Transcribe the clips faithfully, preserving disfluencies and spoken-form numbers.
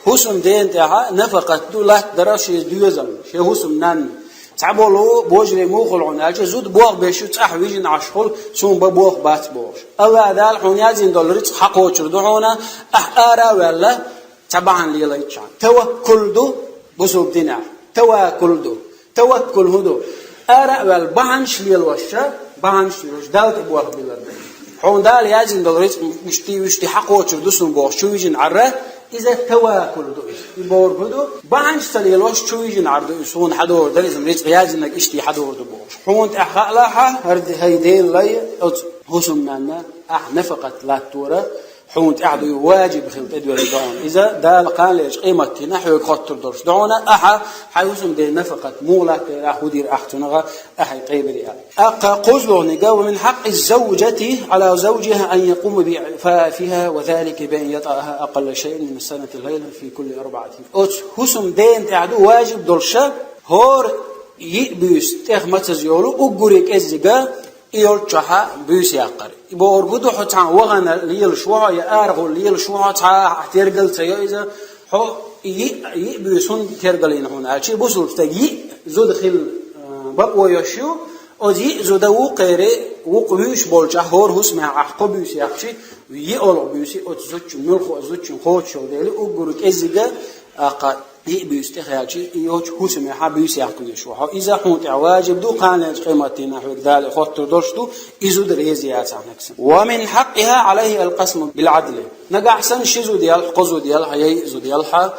ХӀусамдена тӀехьа нафакъат ду латтадар шен доьзална, шен хӀусамнанна. Цхьаболу божарий муха хуьлу хьуна аьлча, зуда болх беш ю, цӀахь вижина Ӏаш хуьлу, суна бан болх бац бохуш. АллахӀ Дала хьуна яздина долу рицкъ схьакхочур ду хьуна, ахь ара а ваьлла, цхьа бахьана лелайча. Таваккул ду бусулба динехь. Таваккул ду. Таваккул хӀун ду? Ара а ваьлла, бахьанаш лелош, бахьанаш лелош, Далла тӀе болх биллар ду. Хьуна Дала яздина долу рицкъ вуьшти, вуьшти схьакхочур ду суна бохуш, чу вижина Ӏара, иза таваккул ду иза. И бохург хӀун ду? Бахьанаш ца лелош, чу вижина Ӏар ду иза, суна схьадогӀур дара иза, рицкъ яздинарг иштта схьадогӀур ду бохуш. Хьуна тӀехь хаалахьа, хӀара ди-, хӀай Делан лай, оцу хӀусамнанна ахь нафакъат латтора, хьуна тӀехь ду и, важиб хила тӀедоьжна ду хьуна. Иза Дала кханалерчу къематдийнахь хьоьга хоттур долуш ду хьуна, ахьа хьайн хӀусамдена нафакъат муха латтайра, ахь хӀун дийр ахь цунах, ахьа къебире аьлла. ТӀаккха кхузлугӀниг: ومن حق الزوجة على زوجها أن يقوم بعفافها وذلك بأن يطأها أقل شيء من السنة ليلا في كل أربعة. Оцу хӀусамдена тӀехь ду важиб долуш, хӀора йиъ буьйса тӀех мацаза йолу уггаре кӀеззига и йолччохь буьйса яккхар. И бохург хӀун ду, хьо цхьана вахана лелаш ву хьо, я арахула лелаш ву хьо, цхьа а тергал ца йо иза, хьо йиъ, йиъ буьйса хӀунда тергалйина хьуна аьлча, бусулба стаг йиъ зуда хила, а, бакъо йолуш ю, оцу йиъ зуда вукху кхере, вукху вуьйш болчохь, хӀора хӀусамехь ахь кхо буьйса яьккхича, йиъ олу буьйса оцу зудчун, муьлхха а зудчун кхочуш йолу дела, уггаре кӀеззига, а, кха йиъ буьйса тӀехаьлча, и йолчу хӀусамехь буьйса яккха везаш ву хьо. Иза хьуна тӀехь важиб ду, кханалерчу къематдийнахь хьоьга Дала хоттур долуш ду, и зуда реза яцахь нагахь санна. ومن حقها عليه القسم بالعدل. Нагахь санна ши зуда ялахь, кхо зуда ялахь, я йиъ зуда ялахь,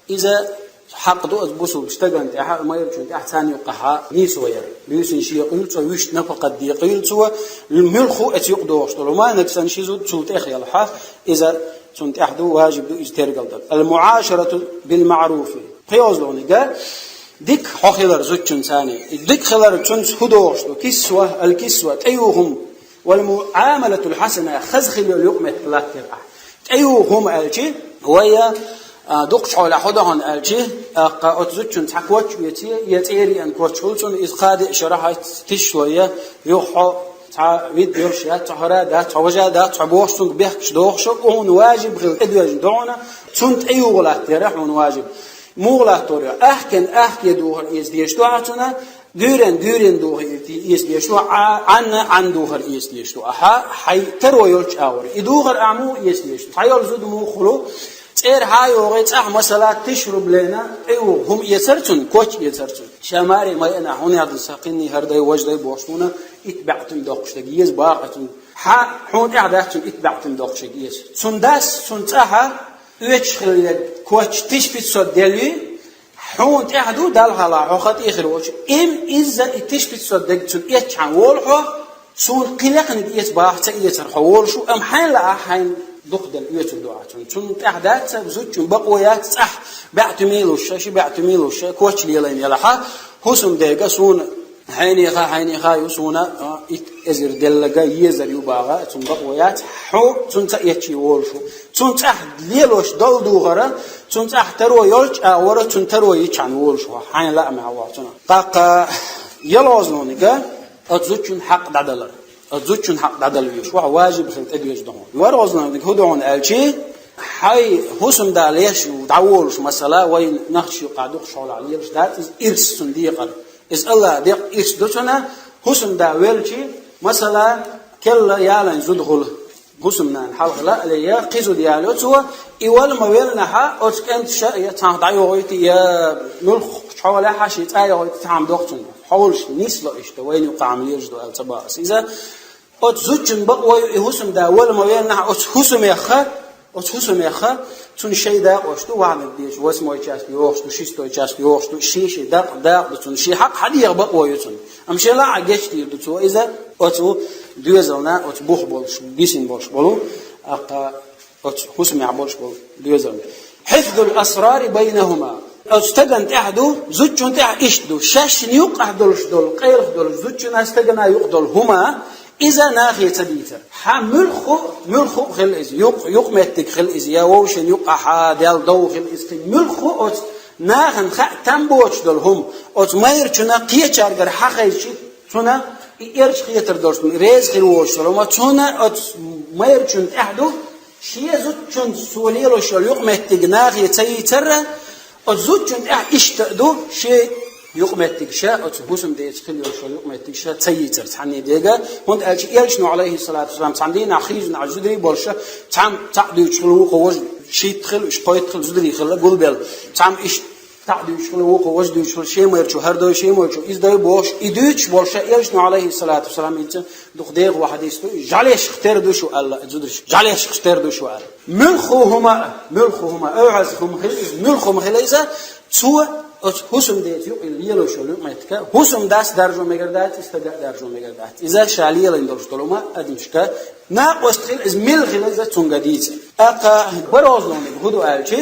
иза хьакъ ду оцу бусулба стагана тӀехь, майрачунна тӀехь царна юккъехь нийсо яр. Буьйсанна шен къуьйлу цо, вуьшта нафакъат декъуьйлу цо, муьлхха а оцу юкъа догӀуш долу. Ма нагахь санна ши зуда цул тӀех ялахь, иза цунна тӀехь ду, важиб ду иза тергал дан. المعاشرة بالمعروف. КхозлагӀниг: дика хьо хилар зудчунца. И дика хилар цунца хӀун догӀуш ду? Кисва, аль-кисва, тӀеюху хӀума. والمعاملة الحسنة, хаза хила йолу юкъаметтиг латтор ахь. ТӀеюху хӀума аьлча, вай, а, дукхачу хьолехь хӀун ду хьуна аьлча, а, кха оцу зудчунна цхьа коч а оьций, я цӀера еана коч хуьлу цунна, иза кхаде а шарахь тишло я, юха хьо цхьа вид йолуш яц, цхьа хӀара дац, цхьа важа дац, цхьа бохуш цуьнга бехкаш дохуш, хьуна важиб хила тӀедоьжна ду хьуна, цунна тӀеюху латтор хьуна важиб. Муха латтор ю? Аьхкенна аьхке духар эца дезаш ду ахь цунна, дуьйренна дуьйренна духар эца дезаш ду, Ӏа-, Ӏанна Ӏанна духар эца дезаш ду ахь, хьайн таро йолчу агӀор. И духар ахь муха эца дезаш ду? Цхьа йолу зуда муха хуьлу, цӀера хьа а йогӀий, цӀахь, масала, тиша рублена тӀеюху хӀума эцар цунна, коч эцар цунна. Ша маре ма яна, хьуна яхана сан кхин а хӀара дай, важа дай бохуш, хьуна итт баьӀтим доккхуш дерг еза боху цунна. Хьа, хьуна тӀехь дац цунна итт баьӀтим доккхуш дерг еза. Цуьнан дас, цуьнан цӀахь оьцуш хила дерг коч тиша пятьсот делла, хьуна тӀехь ду, Далла хьалха хьо хан тӀехира волчу. Им изза и тиша пятьсот дерг цунна эцчхьана волу хьо, суна кхин лекханиг эца боху, ца эцар хьо волуш ву, амма хьайна лаахь хьайна дукха делла оьцур ду ахь цунна. Цунна тӀехь дац, зудчун бакъо яц, цӀахь баьӀтим луш, ши баьӀтим луш, коч лелайна ялахь, хӀусамдега суна хьенеха, хьенеха ю суна, а, итт эзар делларг езар ю боху, цунна бакъо яц, хьо цунна ца эцчи волуш ву. Цунна цӀахь лелош долу духара, цунна цӀахь таро йолчу агӀора, цунна таро йичхьана волуш ву, хьайна лаамехь ву цунах. ТӀаккха ялхолгӀаниг, оцу зудчун хьакъ дӀадалар. Оцу зудчун хьакъ дӀадала везаш ву, важиб хила тӀедоьжна ду хьуна. ВорхӀолгӀаниг хӀун ду хьуна аьлчи, хьайн хӀусамда леш ю, дӀаволуш, масала, вайн нохчийн юкъахь дукхачу хьолехь лелаш дац иза, ирс, цунна декъар. Иза АллахӀан декъа ирс ду цунна, хӀусамда велчи, масала, керла ялайн зуда хуьлу. ХӀусамнана хьалха лаале я, кхин зуда ялайо цо, и вала ма веллинехь, оцу кӀенташа я цхьанхьа дӀайохуьйту, я муьлххачу хьолехь шен цӀа йохуьйту, цхьаъ ма доккху цунна. Хьовлуш нисло иштта, вайна юкъахь ма лелаш ду аьлла ца боху ас иза. Оцу зудчун бакъо ю, и хӀусамда вала ма веллинехь, оцу хӀусамехха, оцу хӀусамехха, цунна шайн дакъош ду, вахьаниг дезаш, восьмой часть йохуш ду, шестой часть йохуш ду, шен-шен дакъа, дакъа ду цунна, шен хьакъ хьадеха бакъо ю цунна. Амма шен лаахь гечдийр ду цо иза, оцу доьзална, оцу бух болуш, бисина болуш болу, аккха оцу хӀусамехь болуш болу доьзална. حفظ الأسرار بينهما. Оцу стагана тӀехь ду, зудчун тӀехь иштта ду. Шаьшшинна юккъехь долуш долу, къайлаха долуш, зудчунна, стагана юкъа долу хӀума, иза нахе ца дийцар. Хьан муьлхха, муьлхха хила иза, юкъ-, юкъаметтиг хила иза, я вовшийн юкъахь даьлла дов хила иза, кхин муьлхха оцу нахана хаа там боцуш долу хӀума, оцу майрачунна кхечаьргара хьахайчи, цунна и эрча хетар долуш, реза хир воцуш долу хӀума, цунна оцу майрачунна тӀехь ду, Шен зудчуьнца цо лелош йолу юкъаметтиг нахе ца йийцар, оцу зудчунна тӀехь иштта а ду, шен юкъаметтиг ша, оцу хӀусамдеца хила йолуш йолу юкъаметтиг ша ца йийцар цхьанне дега, хӀунда аьлча Элчано, Ӏалайхиссалату вассалам, цхьана дийнахь хийзина Ӏаш зударий болуша, цхьамма цхьаъ дуьйцуш хилла, вукхо важа шийтта хилла, уьш кхойтта хилла зударий хилла гулбелла, цхьамма иштта цхьаъ дуьйцуш хилла, вукхо важа дуьйцуш хилла, шен майрачо хӀара дой, шен майрачо иза дой бохуш, и дуьйцуш болуша Элчано, Ӏалайхиссалату вассалам, хӀинца дукха дехха хьадис ду, жӀаьлешха тера ду шу аьлла, зударш, жӀаьлешха тера ду шу аьлла. Муьлхха хӀума, муьлхха хӀума, ойхьаз хӀума хила иза, муьлхха хӀума хила иза, цо оцу хӀусамдеца юкъа лелош йолу юкъаметтиг, хӀусамдас даржо мегар дац, и стага а даржо мегар дац. Иза ша лелийна долуш долу хӀума адамашка накъост хила, иза мила хила иза цуьнга дийца. ТӀаккха барозлониг хӀун ду аьлча,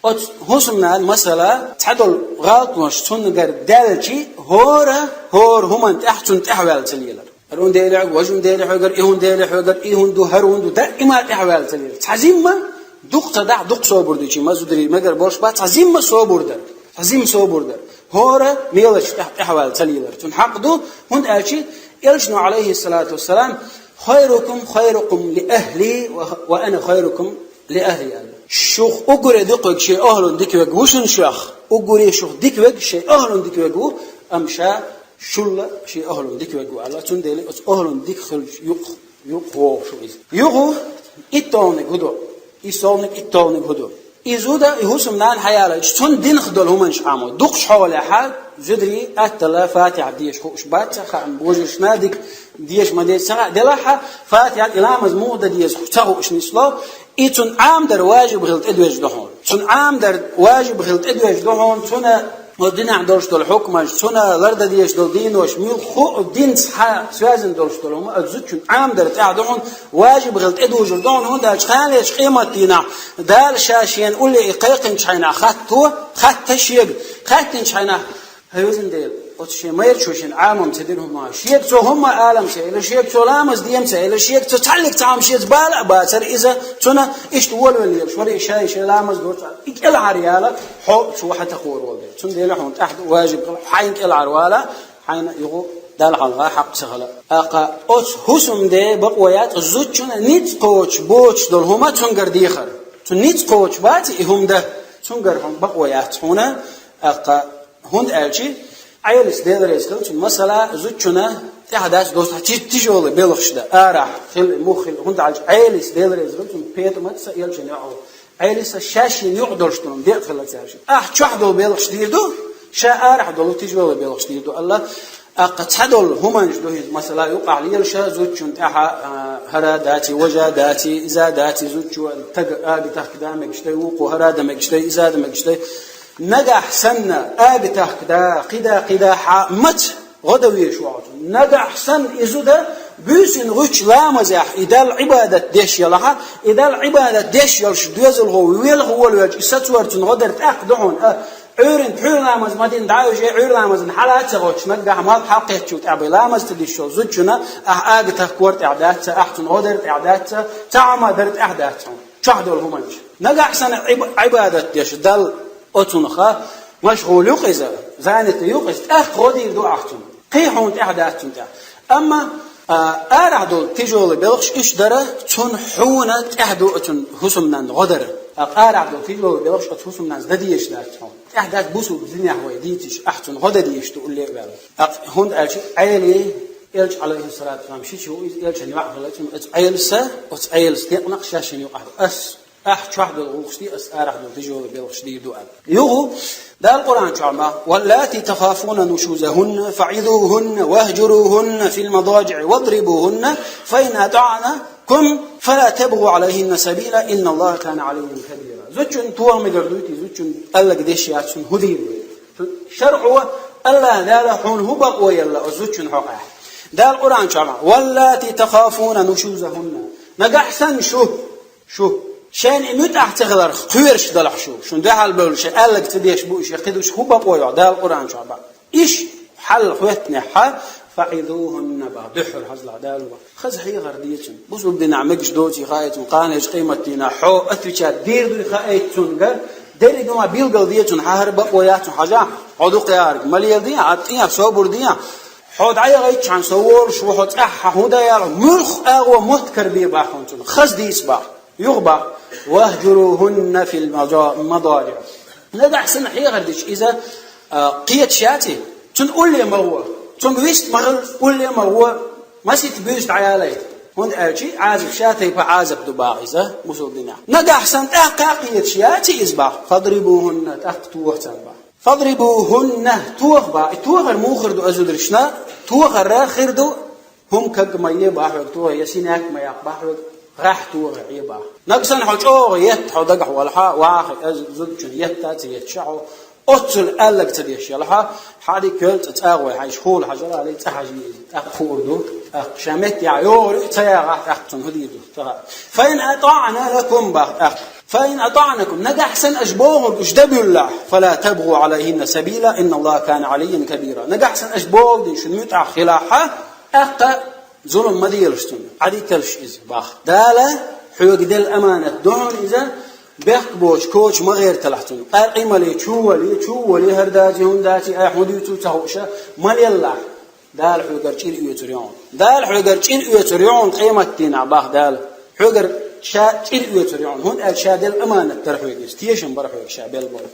оцу хӀусамнана, масала, цхьадолу гӀалатош цуьнгара даьлча, хӀора, хӀора хӀуманна тӀехь цунна тӀаьхьаваьлла ца лелар. ХӀара хӀун дели хьоьгу, важа хӀун дели хьоьгара, и хӀун дели хьоьгара, и хӀун ду, хӀара хӀун ду, даима тӀаьхьаваьлла ца лелар. Цхьа зимма дукха ца дахь, дукха собар ду, чи ма зударий мегар болуш бац, цхьа зимма собар дар. Цхьа зимма собар дар. ХӀора мелачу тӀехь тӀаьхьаваьлла ца лелар. Цунна хьакъ ду, хӀунда аьлча Элчано, Ӏалайхиссалату вассалам, «Хайрукум хайрукум ли ахли ва, ва ана хайрукум ли ахли», аьлла. Шух уггаре дика верг шен охьалун дика верг ву шуна шух. Уггаре шух дика верг шен охьалун дика верг ву, амма ша шулла шен охьалун дика верг ву аьлла. Цундела оцу охьалун дика хилча юкъ, юкъ вогӀу шу иза. Юха иттолниг хӀун ду? Иссолниг, иттолниг хӀун ду? И зуда, и хӀусамнана хьаялайча, цунна динах долу хӀуманаш Ӏамо. Дукхачу хьолехьа, зударий атталла Фатихьа деша хууш бац, хаам божаршна дика деша ма деза ца хаьа. Делахьа, Фатихьа и ламаз муха дан деза ца хууш нисло, и цунна Ӏамадар важиб хила тӀедоьжна ду хьуна. Цунна Ӏамадар важиб хила тӀедоьжна ду хьуна, цунна оцу динехь долуш долу хьукмаш, цунна лардан дезаш долу дийнош, муьлхха а динца хьа связан долуш долу хӀума, оцу зудчунна Ӏамадар тӀехь ду хьуна, важиб хила тӀедужур ду хьуна, хӀунда аьлча кхана лечу къематдийнахь Дала ша шена улле и кхайкхинчу хьайнахь хатто, хатта шега, хаьттинчу хьайнахь, хьай везан Дела, оцу шен майрачо шена Ӏамам ца дина хӀума, шега цо хӀумма алам ца элира, шега цо ламаз дема ца элира, шега цо цхьаллиг цхьа хӀума шеца бала а бацара иза, цунна иштта волавелла лелаш вара и шай, шай ламаз дора цкъа, и кӀелхьараяла, хьо цо хьан такхор волу дела. Цундела хьуна тӀехь ду важиб хила, хьайна кӀелхьарвала, хьайна юха Далла хьалха хьакъ ца хила. ТӀаккха оцу хӀусамде бакъо яц зудчунна ницкъ кхочуш боцуш долу хӀума цуьнгара дехар. Цу ницкъ кхочуш бац и хӀума дан, цуьнгара хьуна бакъо яц хьуна, тӀаккха хӀунда аьлча, Ӏелас Дела реза хила цунна, масала, зудчунна тӀехь дац достахь чи-, тяжёлый белхаш дан, арахь хила, мух хила, хӀунда аьлча Ӏелас Дела реза хила цунна, ПетӀамат сан элчан йоӀ ву. Ӏелас шаьшшинна юкъа долуш долу декъа хила цаьршинна. Ахь чохь долу белхаш дийр ду, ша арахь долу тяжёлый белхаш дийр ду аьлла. ТӀаккха цхьадолу хӀуманаш ду хӀинца, масала, юкъахь лелаша зудчунна тӀехьа, а, хӀара даций, важа даций, иза даций, зудчо тага аби тахка да мегаш дай, вукхо хӀара да мегаш дай, иза да мегаш дай. Нагахь санна аби тахка да, кхида, кхида хьа маца гӀо дан везаш ву хьо цунна. Нагахь санна и зуда буьйсанна гӀуьттучу ламазехь и Далла Ӏибадат деш ялахьа, и Далла Ӏибадат деш йолуш доьзалхо велха волавелча, и сацор цунна гӀо дар тӀаккха ду хьуна, а, Ӏуьйранна пхьуьйра ламаз ма дина дӀа а вижий, Ӏуьйра ламазна хьала а ца гӀоттуш, наггахь малх хьалкхеттачул тӀаьхьа бен ламаз ца дисчул зудчунна, ахь аби тахка вара тӀехь дац, ахь цунна гӀо дар тӀехь дац, цхьа хӀума дар тӀехь дац хьуна. Чохь долу хӀуманаш. Нагахь санна Ӏиб-, Ӏибадат деш Далла оцунах машгӀул ю-кх иза, занят ю-кх иза, тӀаккха гӀо дийр ду ахь цунна. Кхин хьуна тӀехь дац цунна тӀехь. Амма, а, арахь долу тяжёлый белхаш иштта дара, цунна хьуна тӀехь ду оцунна хӀусамнанна гӀо дара. А, арахь долу тяжёлый белхаш оцу хӀусамнанца дан дезаш дац хьуна. ТӀехь дац бусулба динехь вай дийцича, ахь цунна гӀо дан дезаш ду улле а ваьлла. ТӀаккха хӀунда аьлча Ӏели, Элча, Ӏалайхиссалату вассалам, шича ву иза, Элчан йоӀ хилла, цунна оцу Ӏеласа, оцу Ӏелас декъанах шаьшшинна юкъахь ду. Ас Ахь чохь долу гӀуллакхаш дий, ас арахь долу тяжёлый белхаш дийр ду аьлла. Юха Дала Къуръан чохь ма: «واللاتي تخافون نشوزهن فعظوهن واهجروهن في المضاجع واضربوهن فإن أطعنكم فلا تبغوا عليهن سبيلا إن الله كان عليا كبيرا». Зудчун тоха мегар дуй те, зудчун аьлларг деш яц, цунна хӀун дийр вай? ШарӀо, АллахӀ Дала хьуна хӀун бакъо елла оцу зудчун хьокъехь? Дала Къуръан чохь ма: «واللاتي تخافون نشوزهن». Нагахь санна шу Шу шайна и муьтӀахь ца хиларх кхоьруш далахь шу. Шун дуьхьал бевлла шайн аьлларг ца деш бу уьш, я кхидуш хӀун бакъо йо, Дала Къуръан чохь бакъ. Иш хьал хӀоьттинехь, «فعظوهن» бакъ, дуьххьара хьажалахь Дала бакъ. Хаза хьехар де цунна. Бусулба динахь мегаш доций хаийта цунна, кхана эчу къематдийнахь хьо отвечать дийр дуй хаийта цунга, дерриг ма билгал де цунна, хьан хӀара бакъо яц цунна хьажахь, хьо дукха яхарг ма леладе, а тӀе а собар де. Хьо дӀаяхийтчхьана со волуш ву, хьо цӀахь хьан хӀун дан яла, муьлхха агӀо мотт карабе баккха цунна. Хаза дийца баккха. Юха бах: «واهجروهن في المضا-، المضاجع». Нагахь санна хьехар дича иза, а, кхеташ яц и, цунна улле ма гӀо, цунга вист ма хила, улле ма гӀо, масийтта буьйса дӀаялайта. ХӀунда аьлча Ӏазап, шатайпа Ӏазап ду бах иза мусул динехь. Нагахь санна тӀаккха а кхеташ яц и иза бах: «فاضربوهن», тӀаккха тоха царна бах. «فاضربوهن», тоха бах. И тохар муха хир ду, аз зударшна, тохар хир ду, хӀума каг ма е бах хьоьга тоха, я синяк ма яккха бах хьоьга, гӀахь тоха Ӏе бах. Нагахь санна хьо чӀогӀа етта хьо дагахь валахь, ваха, аз зудчун етта ца етташ хьо, оццул аьлларг ца деш ялахь, хьадика йолчу цӀагӀа вай хьайша хӀула хьажара, алий, цӀа хьажий иза, тӀаккха хуур ду, тӀаккха ша меттехь йогӀур ю, ца ягӀахь, тӀаккха цунна хӀун дийр ду, ца хаьа. «فإن أطعن لكم», бах тӀаккха. «فإن أطعنكم», нагахь санна аша бохург уьш дан буьллахь, «فلا تبغوا عليهن سبيلا إن الله كان عليا كبيرا». Нагахь санна аша бохург шуна муьтӀахь хилахь, тӀаккха зулам ма делаш цунна, Ӏадиталаш иза, бах. Дала хьоьга делла аманат ду хьуна иза, бехк боцуш, коча ма гӀерталахь цунна. Къаьркъа ма ле, чу вале, чу вале, хӀара дац, хӀунда дац, айхьа хӀун дуьйцу ца хууша, ма леллахь. Дала хьоьгара чӀир оьцур ю хьуна. Дала хьоьгара чӀир оьцур ю хьуна къематдийнахь, бах Дала. Хьоьгара ша чӀир оьцур ю хьуна, хӀунда аьлча ша делла аманат дара хьоьга иза, тешам бара хьоьга ша белла болу.